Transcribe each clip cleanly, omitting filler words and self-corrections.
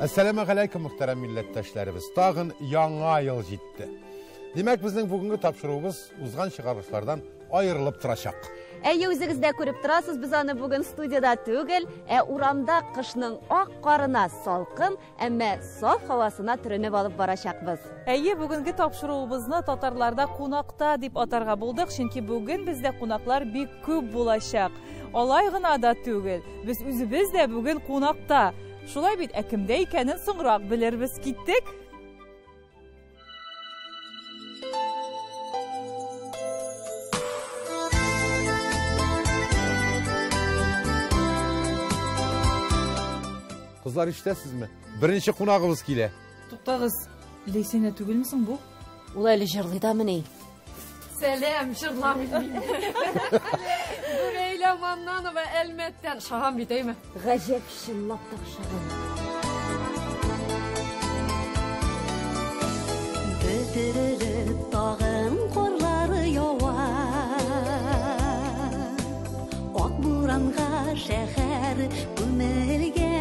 Әссәламегаләйкүм, мөхтәрәм милләттәшләребез. Тагын яңа ел җитте. Димәк, безнең бүгенге тапшыруыбыз узган чыгарылышлардан аерылып торачак. Әйе, үзегез дә күреп торасыз, без аны бүген студияда түгел, ә урамда кышның ак карына салкын, әмма саф һавасына төренеп алып барачакбыз. Әйе, бүгенге тапшыруыбызны татарларда кунакта дип атарга булдык, чөнки бүген бездә кунаклар бик күп булачак. Алай гына да түгел, без үзебез дә бүген кунакта. Шулай бит, ә кемдә икәнен соңрак белербез. Киттек. Кызлар, ишетәсезме? Беренче кунагыбыз килә. Туктагыз, Ләйсәнә түгелме соң бу? Ул әле җырлый да мени? Сәлам, җырламыйм мин. Бу Ләйлә Маннанова Әлмәттән. Шаган бит, әйме? Гаҗәп, чынлап та охшаган. Бөтерелеп тагын карлар ява. Ак буранга шәһәр күмелгән.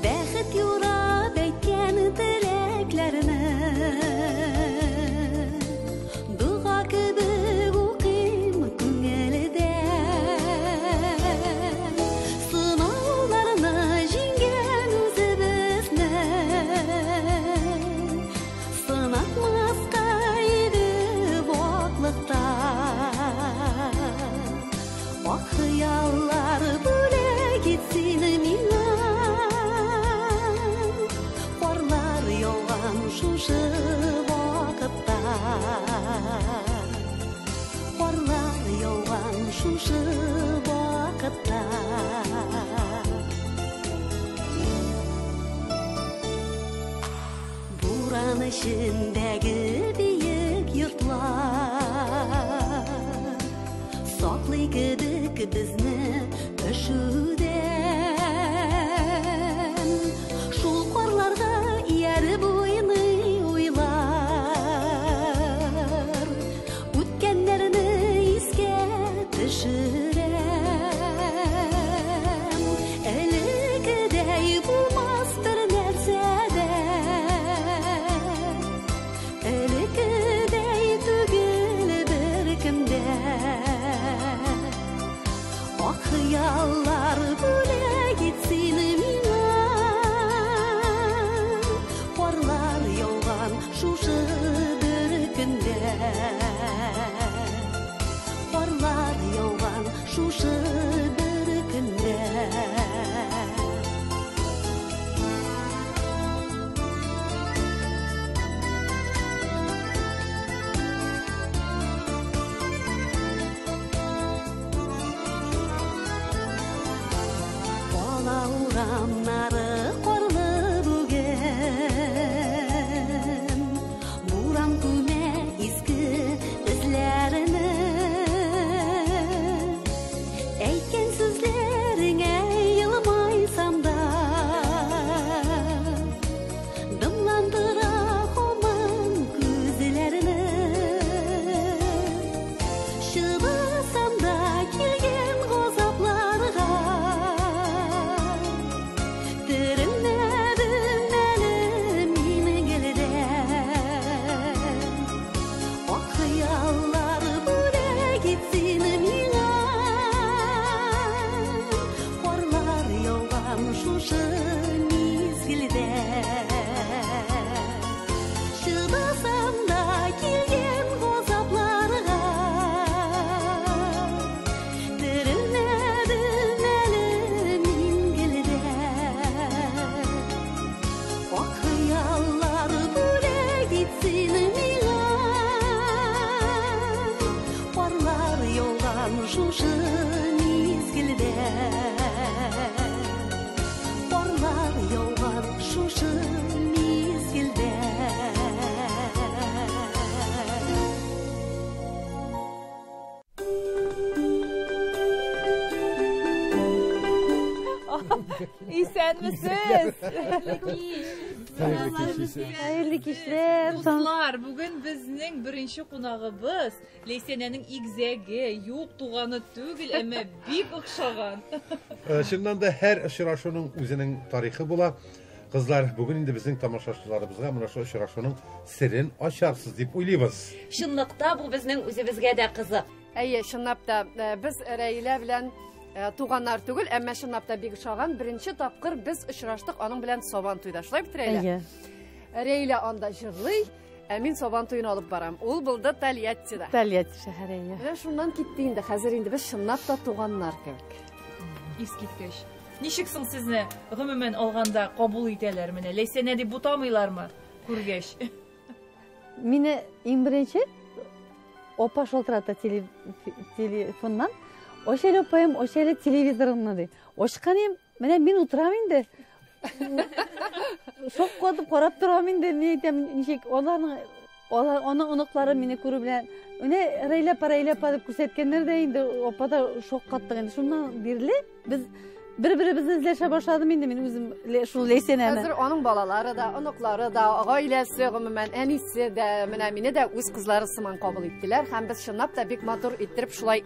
Бәхет юрап әйткән теләкләрне дога кебек укыйм күңелдән. Сынауларны җиңгән үзебезне сынатмаска иде ваклыкта. Ак хыяллар бүләк ит син миңа. Карлар яуган шушы вакытта. Карлар яуган шушы вакытта. Буран эчендәге биек йортлар саклый кебек безне өшүдән. Шул карларга ияреп уйный уйлар. Үткәннәрне искә төшерәм. Элеккедәй булмас бер нәрсә дә. Элеккедәй түгел беркем дә. Ак хыяллар бүләк ит син миңа. Карлар яуган шушы бер көндә. Карлар яуган шушы бер көндә. Кала урамнары карлы бүген. Буран күмә иске эзләрне. Әйткән сүзләреңә елмайсам да, дымландыра һаман күзләрне. Чыдасам да килгән газапларга, терелмәдем әле мин гелдән. Ак хыяллар бүләк ит син миңа. Карлар яуган шушы мизгелдә. Чыдасам да килгән газапларга, терелмәдем әле мин гелдән. Ак хыяллар бүләк ит син миңа. Карлар яуган шушы мизгелдә. Карлар яуган шушы мизгелдә. Исәнмесез? Хәерле кич, исән. Хәерле кичләр. Дуслар, бүген безнең беренче кунагыбыз Ләйсәнәнең игезәге, юк туганы түгел, әмма бик охшаган. Чыннан да һәр очрашуның үзенең тарихы була. Кызлар, бүген инде безнең тамашачыларыбызга менә шул очрашуның серен ачарсыз дип уйлыйбыз. Чынлыкта бу безнең үзебезгә дә кызык. Әйе, чынлап та без Рәилә белән туганнар түгел, әмма чынлап та бик ошаган. Беренче тапкыр без очраштык аның белән Сабан туйда. Шулай бит, Рәилә? Әйе. Рәилә анда җырлый, ә мин Сабан туен алып барам. Ул булды Тольяттида. Тольятти шәһәре, әйе. Менә шуннан китте инде. Хәзер инде без чынлап та туганнар кебек. Искиткеч. Ничек соң сезне гомумән алганда кабул итәләр менә? Ләйсәнә дип бутамыйлармы күргәч? Мине иң беренче апа шалтырата телефоннан. Аш әле, апаем, аш әле телевизорыңны, ди. Ачкан идем, менә мин утырам инде. Шок катып карап торам инде, мин әйтәм, ничек аларның, алар, аның оныклары мине күрү белән, менә Рәйлә апа, Рәйлә апа дип күрсәткәннәр дә инде, апа да шок каттык инде. Шуннан бирле без бер-беребезне эзләшә башладым инде мин үзем шул Ләйсәнәне. Хәзер аның балалары да, оныклары да, гаиләсе, гомумән, әнисе дә, менә мине дә үз кызлары сыман кабул иттеләр һәм без чынлап та бик матур иттереп шулай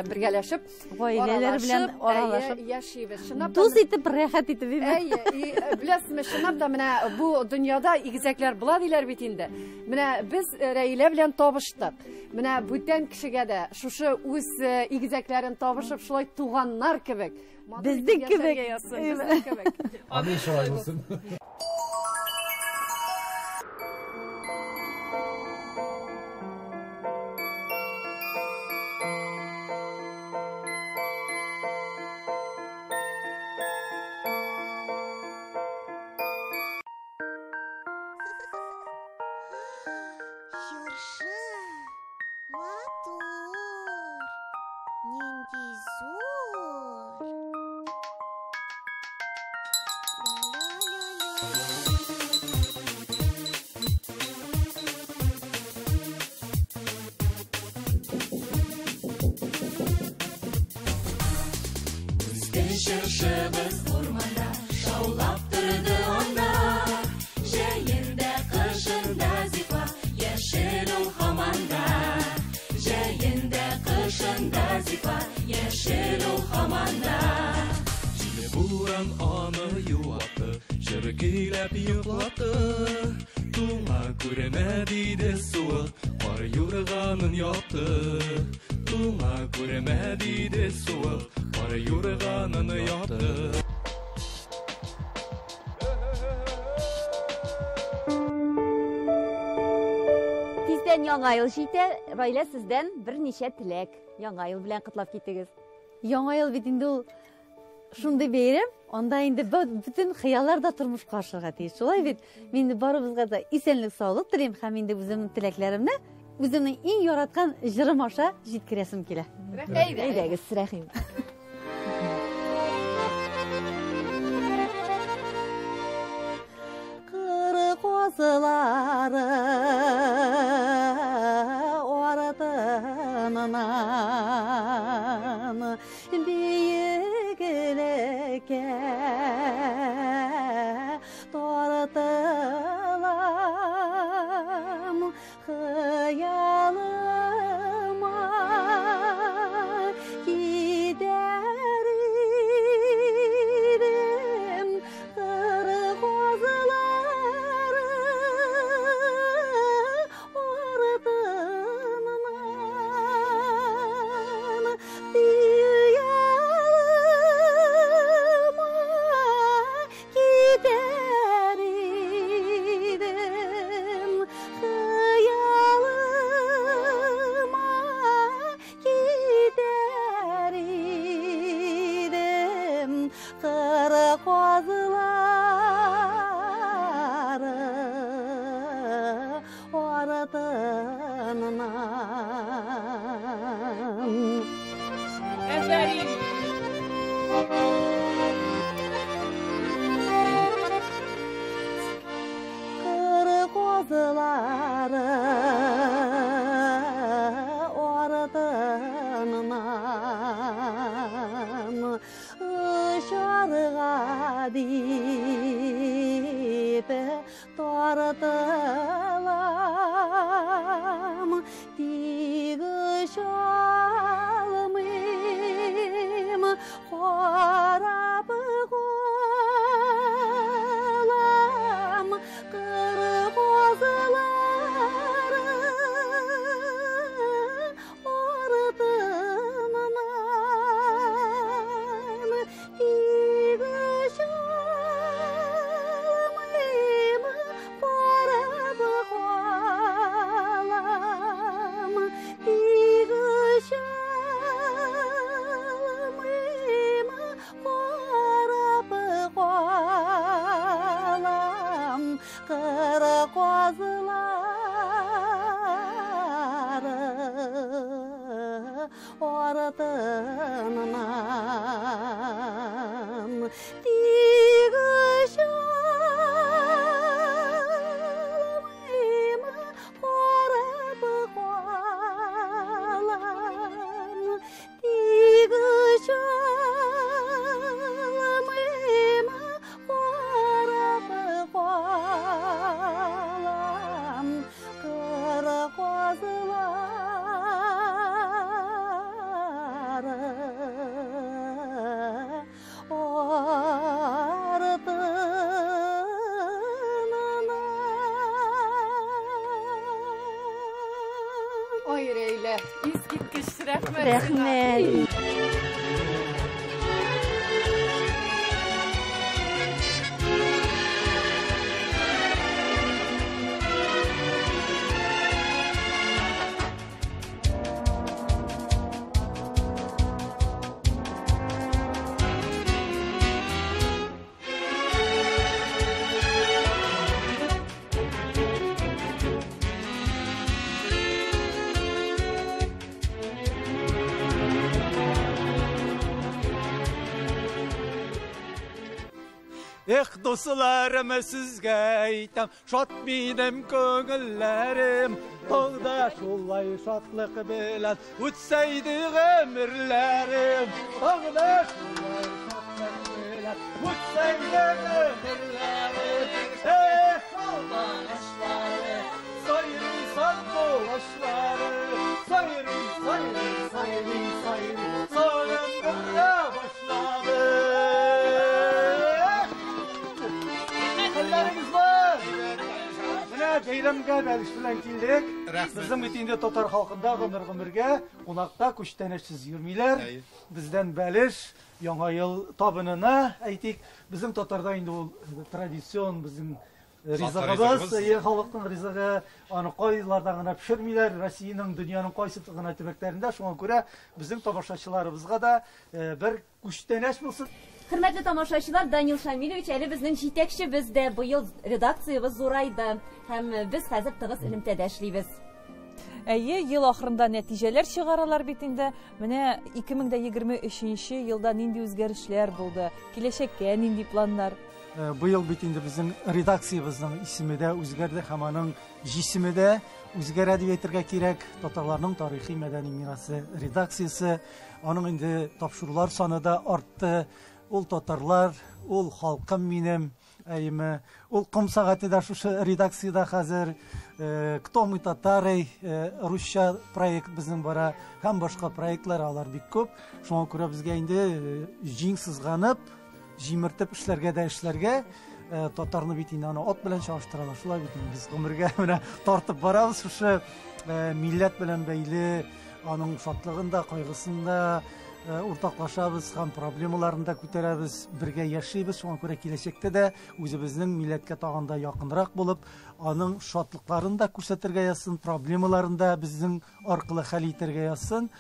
бергәләшеп, гаиләләр белән аралашып, аралашып яшибез. Чынлап та дус итеп, рәхәт итеп, әйе. Әйе, беләсезме, чынлап та менә бу дөньяда игезәкләр була диләр бит инде. Менә без Рәилә белән табыштык. Менә бүтән кешегә дә шушы үз игезәкләрен табышып шулай туганнар кебек. Безнең кебек. Безнең кебек. Амин, шулай булсын. Чыршы матур, нинди зур. Үсте чыршыбыз урманда, шаулап торды анда. Җәендә, кышында зифа, яшел ул һаман да. Җәендә, кышында зифа, яшел ул һаман да. Җиле буран аны юатты, җыр көйләп йоклатты. Туңа күрмә диде суык, кар юрганын япты. Туңа күрмә диде суык, кар юрганын япты. Тиздән Яңа ел җитә. Райлә, сездән берничә теләк. Яңа ел белән котлап китегез. Яңа ел бит инде ул шундый бәйрәм, анда инде бөтен хыяллар да тормышка ашырга тиеш. Шулай бит, мин инде барыбызга да исәнлек, саулык телим һәм инде үземнең теләкләремне үземнең иң яраткан җырым аша җиткерәсем килә. Рәхмәт. Әйдәгез, рәхим. Кыр казлары артыннан биеклеккә тартылам, хыялыма китәр идем, кыр казлары артыннан хыялыма китәр идем, хыялыма китәр идем, кыр казлары артыннан. Әфәрин. Кыр казлары артыннан очарга дип Ой, Рәйлә, искиткеч, рәхмәт. Рәхмәт. Эх, дусларым, сезгә әйтәм, шат минем күңелләрем. Таңда шулай шатлык белән үтсә иде гомерләрем. Таңда шулай шатлык белән үтсә иде гомерләрем. Эх, алмагачлары, сайрый сандугачлары, сайрый, сайрый, сайрый, сайрый, сагындыра башлады. Хәлләрегез бар? Менә бәйрәмгә бәлеш белән килдек. Безнең бит инде татар халкында гомер-гомергә кунакта күчтәнәчсез йөрмиләр. Бездән бәлеш Яңа ел табынына әйтик, безнең татарда инде ул традицион безнең ризыгыбыз, халыкның ризыгы, аны кайларда гына пешермиләр, Россиянең, дөньяның кайсы гына төбәкләрендә. Шуңа күрә безнең тамашачыларыбызга да бер күчтәнәч булсын. Хөрмәтле тамашачылар, Данил Шамилевич әле безнең җитәкчебез дә, быел редакциябез зурайды һәм без хәзер тыгыз элемтәдә эшлибез. Әйе, ел ахырында нәтиҗәләр чыгаралар бит инде. Менә 2023 елда нинди үзгәрешләр булды, киләчәккә нинди планнар? Быел бит инде безнең редакциябезнең исеме дә үзгәрде һәм аның җисеме дә үзгәрә дип әйтергә кирәк. Татарларның тарихи мәдәни мирасы редакциясе, аның инде тапшырулар саны да артты. Ул татарлар, ул халкым минем, әйеме, ул ком сәгате дә шушы редакциядә хәзер. Кто мы татары, русча проект безнең бара һәм башка проектлар, алар бик күп. Шуңа күрә безгә инде җиң сызганып, җимертеп эшләргә дә эшләргә. Татарны бит инде аны ат белән чагыштыралар, шулай бит инде без гомергә менә тартып барабыз шушы милләт белән бәйле, аның шатлыгын да, кайгысын да уртаклашабыз һәм проблемаларын да күтәрәбез, бергә яшибез. Шуңа күрә киләчәктә дә үзебезнең милләткә тагын да якынрак булып, аның шатлыкларын да күрсәтергә язсын, проблемаларын да безнең аркылы хәл итәргә язсын.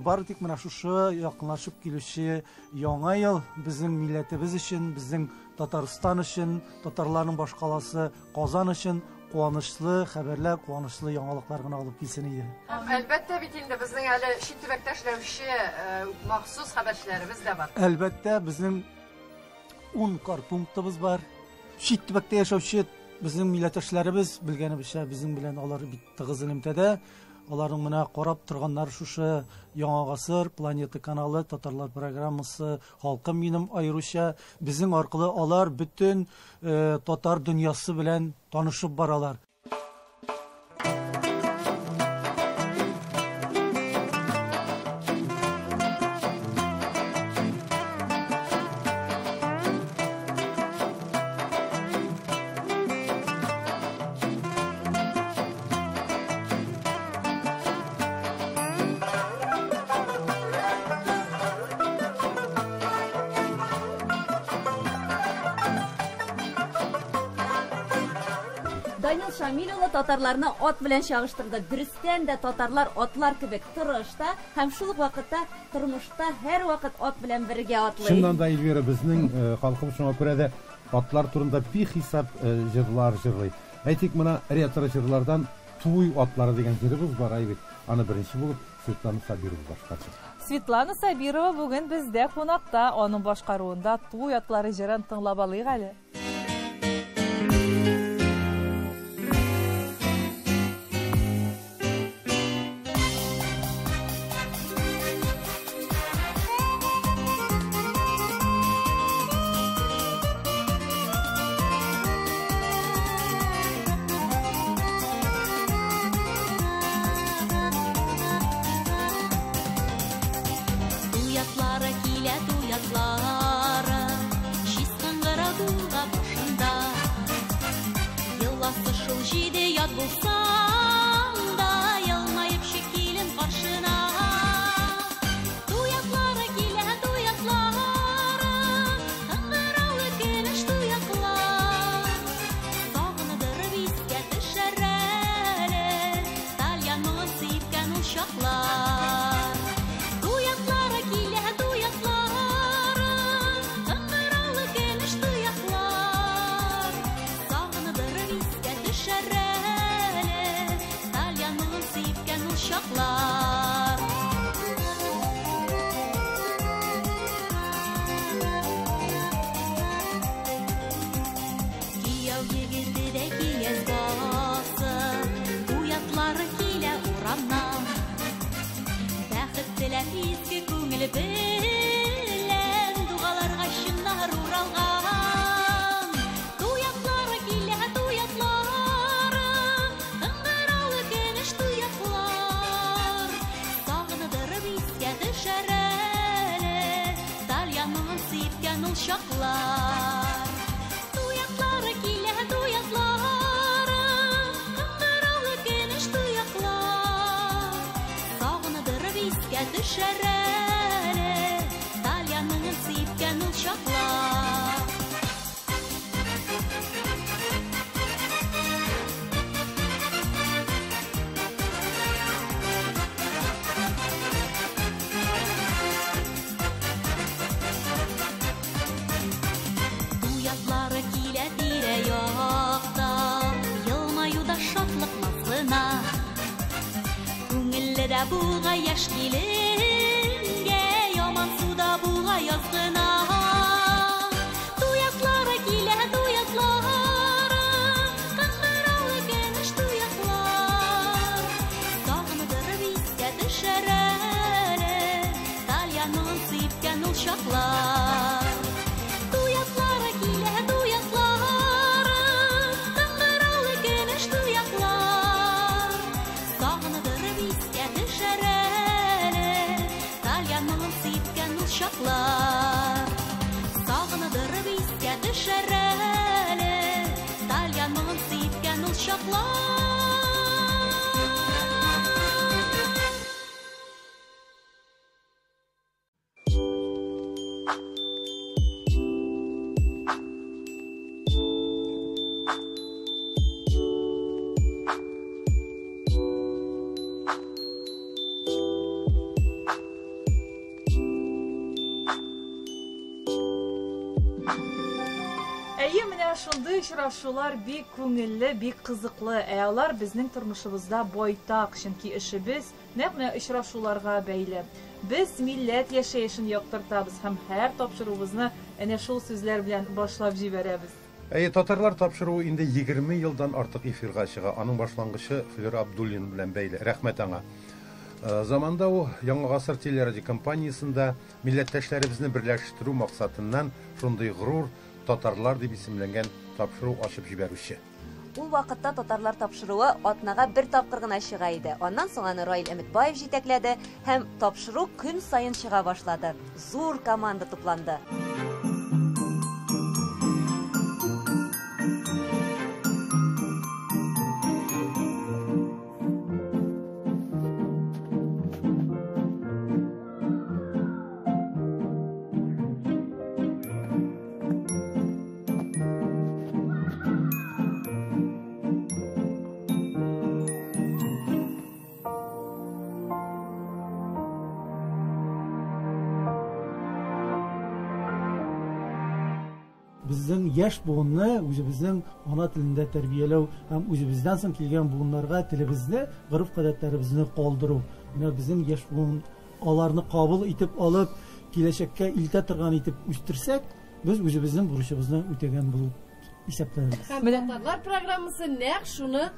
Бары тик менә шушы якынлашып килүче яңа ел безнең милләтебез өчен, безнең Татарстан өчен, татарларның башкаласы Казан өчен куанычлы хәбәрләр, куанычлы яңалыклар гына алып килсен иде. Әлбәттә бит инде безнең әле чит төбәктә эшләүче махсус хәбәрчеләребез дә бар. Әлбәттә, безнең 10 кар пунктыбыз бар. Чит төбәктә яшәүче безнең милләттәшләребез, белгәнебезчә, безнең белән алар бит тыгыз элемтәдә. Аларның менә карап торганнар шушы Яңа гасыр, Планета каналы, татарлар программасы, Халкым минем аеруча безнең аркылы алар бөтен татар дөньясы белән танышып баралар. Данил Шамил улы татарларны ат белән чагыштырды. Дөрестән дә татарлар атлар кебек тырыш та һәм шул ук вакытта тормышта һәр вакыт ат белән бергә атлый. Чыннан да, Эльвира, безнең халкыбыз шуңа күрә дә атлар турында бихисап җырлар җырлый. Әйтик, менә ретро җырлардан Туй атлары дигән җырыбыз бар, әй бит. Аны беренче булып Светлана Сабирова башкарды. Светлана Сабирова бүген бездә кунакта, аның башкаруында Туй атлары җырын тыңлап алыйк әле. Шул җиде ят булсам да, елмаеп шикелле атлары килә урамнан. Бәхет теләп изге күңел белән дугаларга чыннар уралган. Туй атлары килә, туй атлары, кыңгыраулы көмеш туй атлар. Сагындырып искә төшәр әле тальян моңын сипкән ул чаклар. Туй атлары килә, туй атлары, кыңгыраулы көмеш туй атлар. Сагындырып искә төшәр әле тальян моңын сипкән ул чаклар. Туй атлары килә тирә-якта, елмаюда шатлык назлына. Күңелле дә бугай яшь киленгә, ямансу да бугай яз гына. Туй атлары килә, туй атлары, кыңгыраулы көмеш туй атлар. Сагындырып искә төшәр әле тальян моңын сипкән ул чаклар. Туй атлары килә, туй атлары, кыңгыраулы көмеш туй атлар. Сагындырып искә төшәр әле тальян моңын сипкән ул чаклар. Сагындырып искә төшәр әле тальян моңын сипкән ул чаклар. Әйе, менә шундый очрашулар бик күңелле, бик кызыклы. Ә алар безнең тормышыбызда байтак, чөнки эшебез нәкъ менә очрашуларга бәйле. Без милләт яшәешен яктыртабыз һәм һәр тапшыруыбызны әнә шул сүзләр белән башлап җибәрәбез. Әйе, татарлар тапшыруы инде 20 елдан артык эфирга чыга. Аның башлангычы Флер Абдуллин белән бәйле. Рәхмәт аңа. Заманда ул Яңа гасыр телерадиокомпаниясендә милләттәшләребезне берләштерү максатыннан шундый горур татарлар дип исемләнгән тапшыру ачып җибәрүче. Ул вакытта татарлар тапшыруы атнага бер тапкыр гына чыга иде. Аннан соң аны Раил Өметбаев җитәкләде һәм тапшыру көн саен чыга башлады. Зур команда тупланды. Безнең яшь буынны үзебезнең ана телендә тәрбияләү һәм үзебездән соң килгән буыннарга телебезне, гореф-гадәтләребезне калдыру. Менә безнең яшь буын аларны кабул итеп алып, киләчәккә илтә торган итеп үстерсәк, без үзебезнең бурычыбызны үтәгән булып исәпләнәбез. Һәм татарлар программасы нәкъ шуны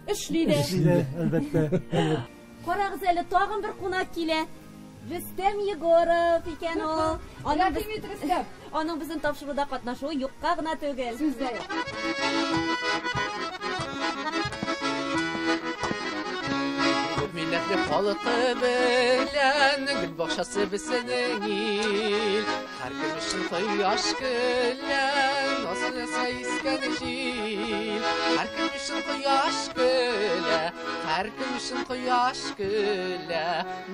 эшли дә. Эшли дә, әлбәттә. Карагыз әле, тагын бер кунак килә. Рөстәм Егоров икән ул. Аның Рәхим ит, Рөстәм. Аның безнең тапшыруда катнашуы юкка гына түгел. Сүз дә юк. Күп милләтле халкы белән гөл бакчасы безнең ил. Һәркем өчен кояш көлә, назлы искән җил. Һәркем өчен кояш көлә, һәркем өчен кояш көлә.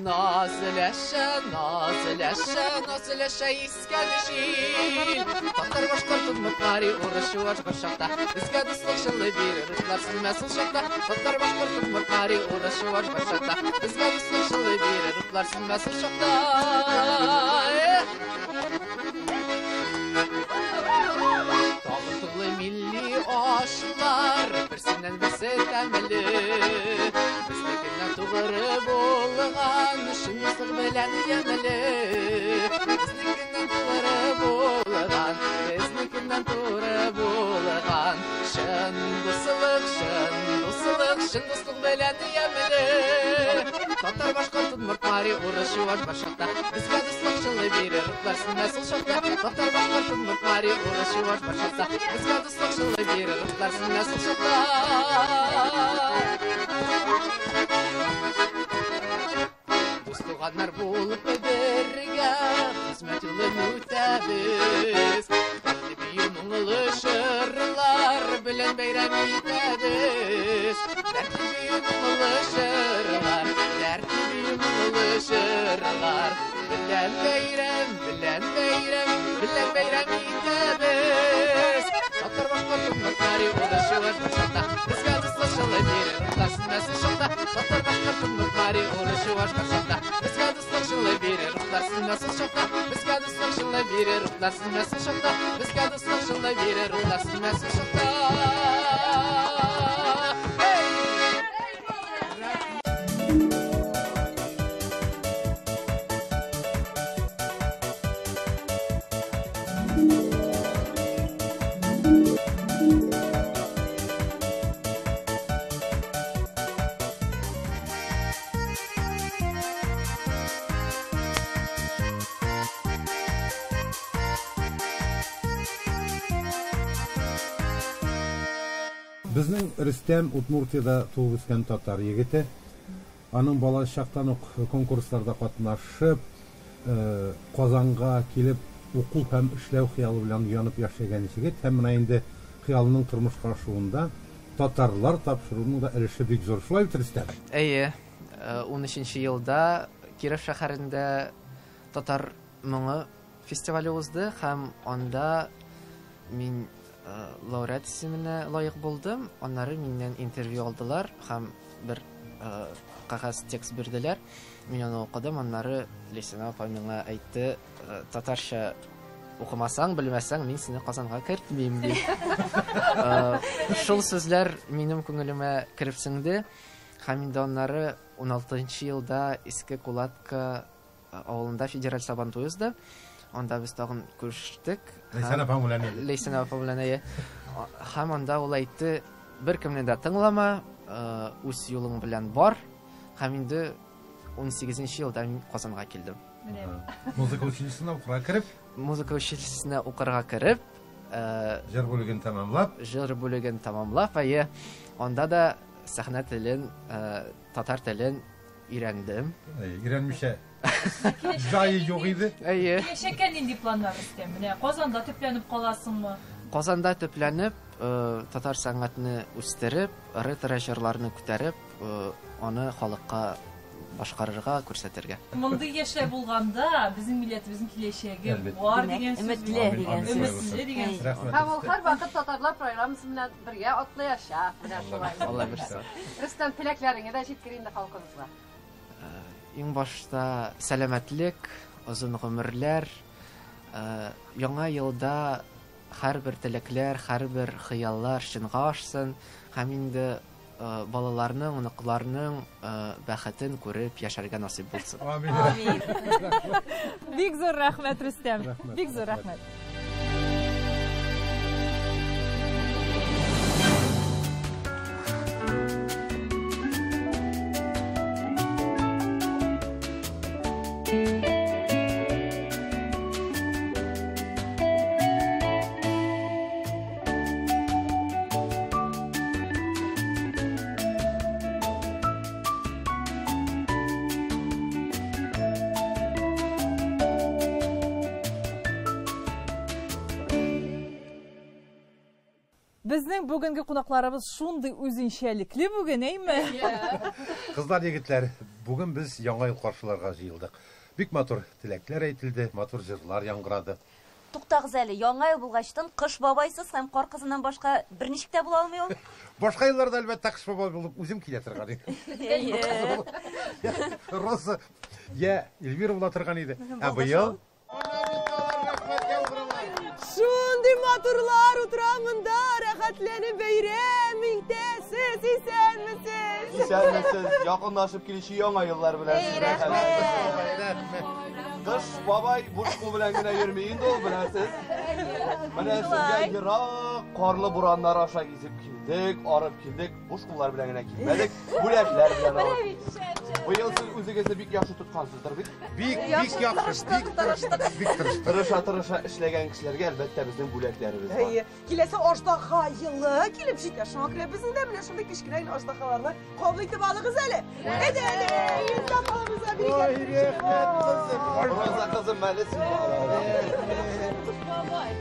Назләшә, назләшә, назләшә искән җил. Татар, башкорт, удмурт, мари, урыс, чуаш бер чакта. Безгә дуслык җылы бирер, утлар сүнмәс ул чакта. Татар, башкорт, удмурт, мари, урыс, чуаш бер чакта. Безгә дуслык җылы бирер, утлар сүнмәс ул чакта. Эх! Тагын тулы милли ашлар, берсеннән берсе тәмле. Безнекеннән тугры булган, чын дуслык белән ямьле. Безнекеннән тугры булган, безнекеннән туры булган. Чын дуслык, чын дуслык, чын дуслык белән удмурт, мари, урыс, чуваш бар чакта. Безгә дуслык җылы бирер утлар сүнмәс ул чакта. Татар, башкорт, удмурт, мари, урыс, чуваш бар чакта. Безгә дуслык җылы бирер утлар сүнмәс ул чакта. Дус туганнар булып бергә хезмәт юлын үтәбез. Дәртле бию моңлы җырлар белән бәйрәм итәбез. Дәртле бию моңлы җырлар, дәртле бию моңлы җырлар белән бәйрәм, белән бәйрәм, белән бәйрәм итәбез. Татар, башкорт, удмурт, мари, урыс, чуваш бар чакта. Безгә дуслык җылы бирер утлар сүнмәс ул чакта. Татар, башкорт, удмурт, мари, урыс, чуваш бар чакта. Безгә дуслык җылы бирер утлар сүнмәс ул чакта. Безгә дуслык җылы бирер утлар сүнмәс ул чакта. Безгә дуслык җылы бирер утлар сүнмәс ул чакта. Безнең Рөстәм Удмуртиядә туып үскән татар егете. Аның бала чактан ук конкурсларда катнашып, Казанга килеп уку һәм эшләү хыялы белән янып яшәгән егет һәм менә инде хыялының тормышка ашуында татарлар тапшыруының да өлеше бик зур. Шулай бит, Рөстәм? Әйе, 13 елда Киров шәһәрендә татар моңы фестивале узды һәм анда мин лауреат исеменә лаек булдым. Аннары миннән интервью алдылар һәм бер кәгазь текст бирделәр. Мин аны укыдым. Аннары Ләйсән апа миңа әйтте, татарча укымасаң, белмәсәң, мин сине Казанга кертмим дип. Шул сүзләр минем күңелемә кереп сеңде. Һәм инде аннары 16 елда Иске Кулатка авылында федераль сабантуй узды. Анда без тагын күрештек. Ләйсән апаң белән инде. Ләйсән апа белән, әйе. Һәм анда ул әйтте, беркемне дә тыңлама, үз юлың белән бар. Һәм инде 18 елда мин Казанга килдем. Музыка училищесына укырга кереп? Музыка училищесына укырга кереп, җыр бүлеген тәмамлап? Җыр бүлеген тәмамлап, әйе. Анда да сәхнә телен, татар телен өйрәндем. Өйрәнмичә җае юк иде. Әйе. Киләчәккә нинди планнар, Рөстәм? Менә Казанда төпләнеп каласыңмы? Казанда төпләнеп, татар сәнгатен үстереп, ретро җырларны күтәреп, аны халыкка башкарырга, күрсәтергә. Мондый яшьләр булганда безнең милләтебезнең киләчәге бар дигән сүз. Өметле дигән сүз. Өметле дигән сүз. Рәхмәт. Һәм ул һәрвакыт татарлар программасы белән бергә атлаячак. Менә шулай. Алла бирсә. Рөстәм, теләкләреңне дә җиткер инде халкыбызга. Иң башта сәламәтлек, озын гомерләр, яңа елда һәрбер теләкләр, һәрбер хыяллар чынга ашсын һәм инде балаларның, оныкларның бәхетен күреп яшәргә насыйп булсын. Амин. Амин. Бик зур рәхмәт, Рөстәм. Рәхмәт, Бик зур рәхмәт. рәхмәт. Безнең бүгенге кунакларыбыз шундый үзенчәлекле бүген, әйме? Кызлар, егетләр, бүген без яңа ел каршыларга җыелдык. Бик матур теләкләр әйтелде, матур җырлар яңгырады. Туктагыз әле, яңа ел булгачтын Кыш бабайсыз һәм Кар кызыннан башка берничек тә була алмый ул. Башка елларда әлбәттә Кыш бабай булып үзем килә торган идем. Роза, я Эльвира була торган иде. Ә быел Шундый матурлар утыра монда, рәхәтләнеп бәйрәм итәсез, исәнмесез. Исәнмесез, якынлашып килүче яңа еллар белән сезне. Рәхмәт. Кыш бабай буш кул белән генә йөрми инде ул, беләсез. Менә сезгә ерак карлы бураннар аша гизеп килдек, арып килдек, буш куллар белән генә килмәдек, бүләкләр белән алып. Быел сез үзегезне бик яхшы тоткансыздыр бит? Бик, бик яхшы, бик тырыштык. Бик тырыштык. Тырыша-тырыша эшләгән кешеләргә әлбәттә безнең бүләкләребез бар. Әйе, киләсе аждаһа елы килеп җитә. Шуңа күрә безнең дә менә шундый кечкенә генә аждаһаларны кабул итеп алыгыз әле. Әйдә әле, Илза апаларыбызга бирик. Ой, рәхмәт, кызым. Роза кызым, әле син. Рәхмәт.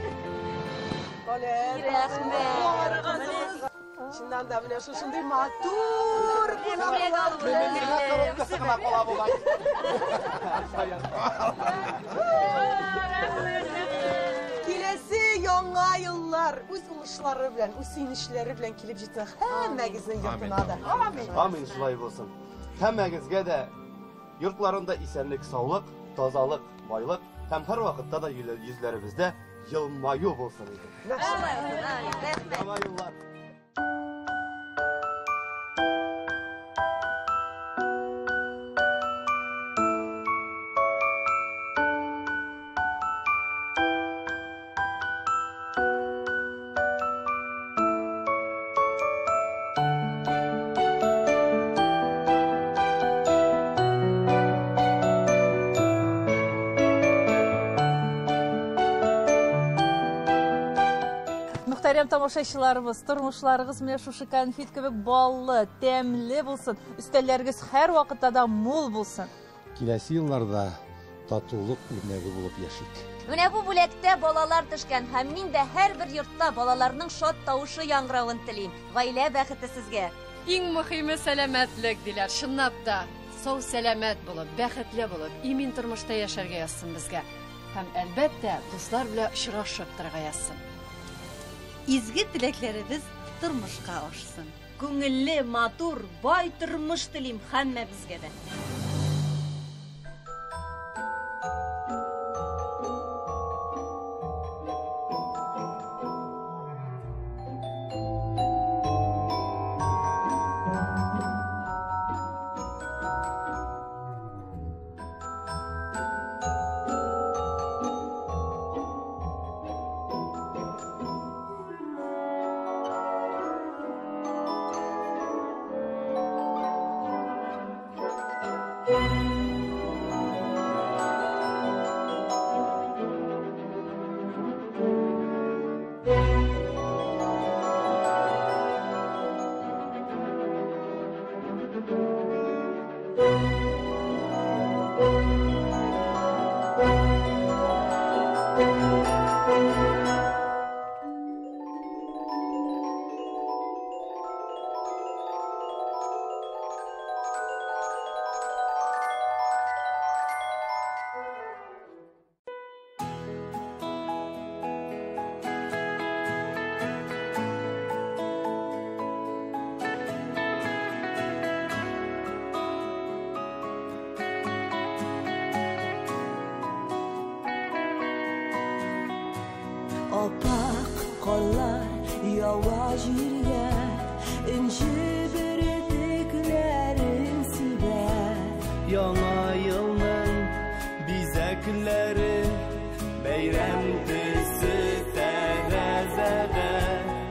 Чыннан да менә шушындый матур кунаклар белән. Миңа коробкасы гына кала бугай. Киләсе яңа еллар үз уңышлары белән, үз сөенечләре белән килеп җитсен һәммәгезнең йортына да. Амин. Амин, шулай булсын. Һәммәгезгә дә йортларында исәнлек, саулык, тазалык, байлык һәм һәрвакытта да йөзләребездә елмаю булсын иде. Яңа еллар. Мөхтәрәм тамашачыларыбыз, тормышларыгыз менә шушы конфет кебек баллы, тәмле булсын, өстәлләрегез һәр вакытта да мул булсын. Киләсе елларда татулык үрнәге булып яшик. Менә бу бүләктә балалар төшкән һәм мин дә һәрбер йортта балаларның шат тавышы яңгыравын телим. Гаилә бәхете сезгә. Иң мөһиме сәламәтлек диләр. Чынлап та, сау сәламәт булып, бәхетле булып, имин тормышта яшәргә язсын безгә. Һәм әлбәттә, дуслар белән очрашып торырга язсын. Изге теләкләребез тормышка ашсын. Күңелле, матур, бай тормыш телим һәммәбезгә дә. Апак карлар ява җиргә, энҗе бөртекләрен сибә. Яңа елның бизәкләре, бәйрәм төсе тәрәзәдә.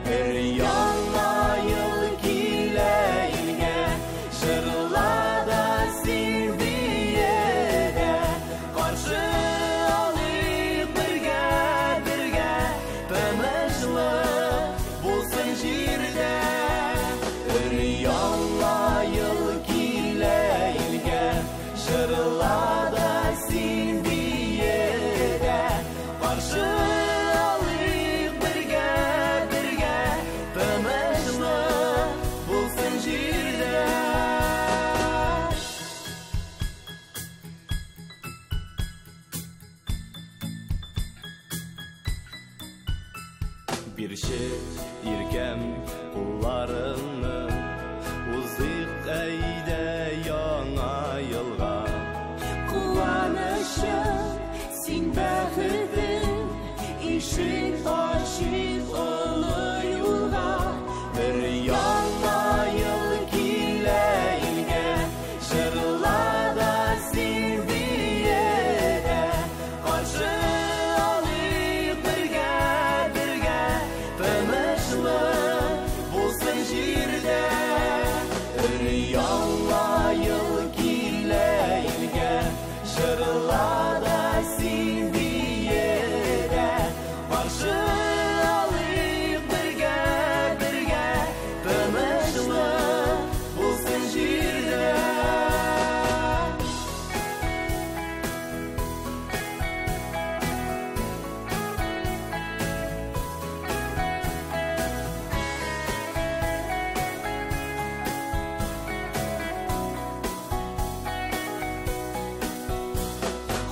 Бер яңа ел килә илгә, җырла да син бие дә. Каршы алыйк бергә, бергә, тынычлык булсын җирдә. Бер яңа ел килә илгә, җырла да син бие дә. Каршы алыйк бергә, бергә, тынычлык булсын җирдә. Бирче иркәм кулларыңны, узыйк әйдә яңа елга. Куанычым, син бәхетем, ишек ачык олы юлга. Бер яңа ел килә илгә, җырла да син бие дә. Каршы алыйк бергә, бергә, тыныч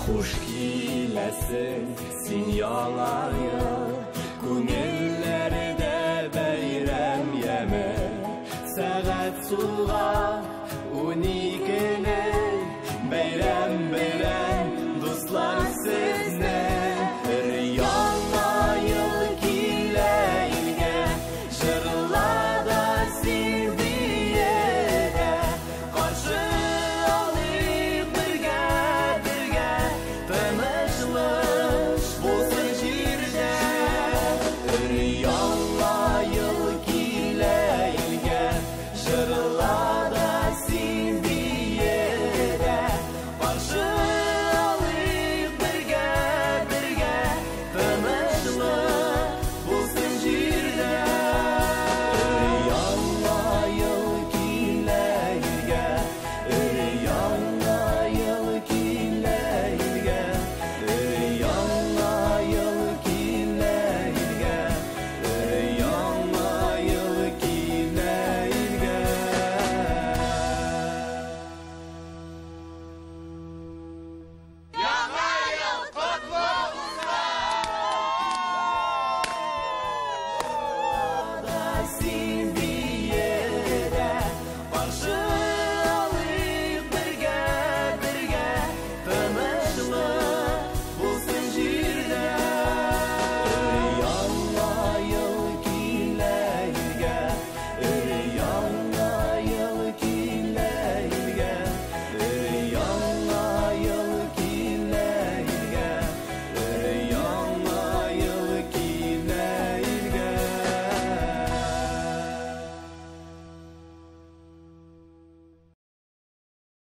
Хуш киләсең син, яңа ел, күңелләрдә бәйрәм яме. Сәгать суга.